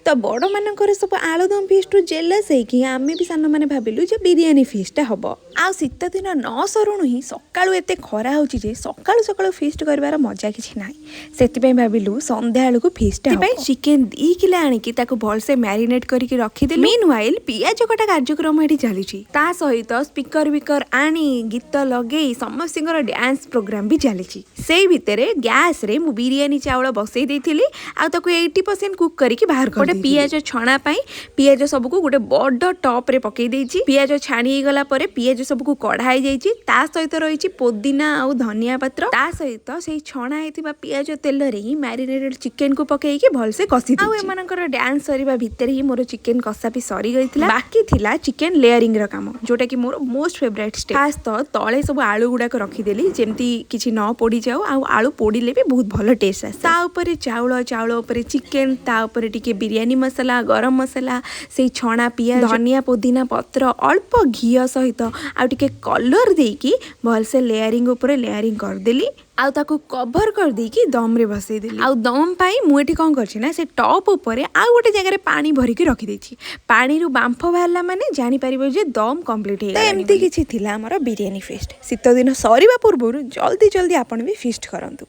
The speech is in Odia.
ତ ବଡ଼ମାନଙ୍କର ସବୁ ଆଳୁଦମ ଫିଷ୍ଟରୁ ଜେଲସ୍ ହେଇକି ଆମେ ବି ସାନମାନେ ଭାବିଲୁ ଯେ ବିରିୟାନୀ ଫିଷ୍ଟଟା ହବ। ଆଉ ଶୀତ ଦିନ ନ ସରୁଣୁ ହିଁ ସକାଳୁ ଏତେ ଖରା ହେଉଛି ଯେ ସକାଳୁ ସକାଳୁ ଫିଷ୍ଟ କରିବାର ମଜା କିଛି ନାହିଁ। ସେଥିପାଇଁ ଭାବିଲୁ ସନ୍ଧ୍ୟାବେଳକୁ ଫିଷ୍ଟଟା। ସେଥିପାଇଁ ଚିକେନ 2 କିଲୋ ଆଣିକି ତାକୁ ଭଲସେ ମ୍ୟାରିନେଟ୍ କରିକି ରଖିଦେଲୁ। ମିନ୍ ୱାଇଲ୍ ପିଆଜ କଟା କାର୍ଯ୍ୟକ୍ରମ ଏଠି ଚାଲିଛି। ତା ସହିତ ସ୍ପିକର ବିକର ଆଣି, ଗୀତ ଲଗେଇ ସମସ୍ତଙ୍କର ଡ୍ୟାନ୍ସ ପ୍ରୋଗ୍ରାମ ବି ଚାଲିଛି। ସେଇ ଭିତରେ ଗ୍ୟାସରେ ମୁଁ ବିରିୟାନୀ ଚାଉଳ ବସେଇ ଦେଇଥିଲି ଆଉ ତାକୁ 80% କୁକ୍ କରିକି ବାହାର କରି, ଗୋଟେ ପିଆଜ ଛଣା ପାଇଁ ପିଆଜ ସବୁକୁ ଗୋଟେ ବଡ଼ ଟପ୍ରେ ପକେଇ ଦେଇଛି। ପିଆଜ ଛାଣି ହେଇଗଲା ପରେ ପିଆଜ ସବୁକୁ କଢା ହେଇଯାଇଛି। ତା ସହିତ ରହିଛି ପୋଦିନା ଆଉ ଧନିଆ ପତ୍ର। ତା ସହିତ ସେଇ ଛଣା ହେଇଥିବା ପିଆଜ ତେଲରେ ହିଁ ମ୍ୟାରିନେଟେଡ୍ ଚିକେନକୁ ପକେଇକି ଭଲସେ କଷି। ଆଉ ଏମାନଙ୍କର ଡ୍ୟାନ୍ସ ସରିବା ଭିତରେ ହିଁ ମୋର ଚିକେନ କଷା ବି ସରିଯାଇଥିଲା। ବାକି ଥିଲା ଚିକେନ ଲେୟରିଂ ର କାମ, ଯୋଉଟା କି ମୋର ମୋଷ୍ଟ ଫେଭରାଇଟ୍ ଷ୍ଟେପ୍। ଫାଷ୍ଟ ତ ତଳେ ସବୁ ଆଳୁ ଗୁଡାକ ରଖିଦେଲି, ଯେମିତି କିଛି ନ ପୋଡ଼ିଯାଉ ଆଉ ଆଳୁ ପୋଡ଼ିଲେ ବି ବହୁତ ଭଲ ଟେଷ୍ଟ ଆସେ। ତା ଉପରେ ଚାଉଳ, ଚାଉଳ ଉପରେ ଚିକେନ, ତା ଉପରେ ଟିକେ ବିରିୟାନୀ ମସଲା, ଗରମ ମସଲା, ସେଇ ଛଣା ପିଆଜ, ଧନିଆ ପୋଦିନା ପତ୍ର, ଅଳ୍ପ ଘିଅ ସହିତ ଆଉ ଟିକେ କଲର୍ ଦେଇକି ଭଲସେ ଲେୟାରିଂ ଉପରେ ଲେୟାରିଂ କରିଦେଲି। ଆଉ ତାକୁ କଭର କରିଦେଇକି ଦମରେ ବସେଇଦେଲି। ଆଉ ଦମ ପାଇଁ ମୁଁ ଏଠି କ'ଣ କରିଛି ନା, ସେ ଟପ୍ ଉପରେ ଆଉ ଗୋଟେ ଜାଗାରେ ପାଣି ଭରିକି ରଖିଦେଇଛି। ପାଣିରୁ ବାମ୍ଫ ବାହାରିଲା ମାନେ ଜାଣିପାରିବ ଯେ ଦମ କମ୍ପ୍ଲିଟ୍ ହେଇଗଲା। ଏମିତି କିଛି ଥିଲା ଆମର ବିରିୟାନୀ ଫିଷ୍ଟ। ଶୀତ ଦିନ ସରିବା ପୂର୍ବରୁ ଜଲ୍ଦି ଜଲ୍ଦି ଆପଣ ବି ଫିଷ୍ଟ କରନ୍ତୁ।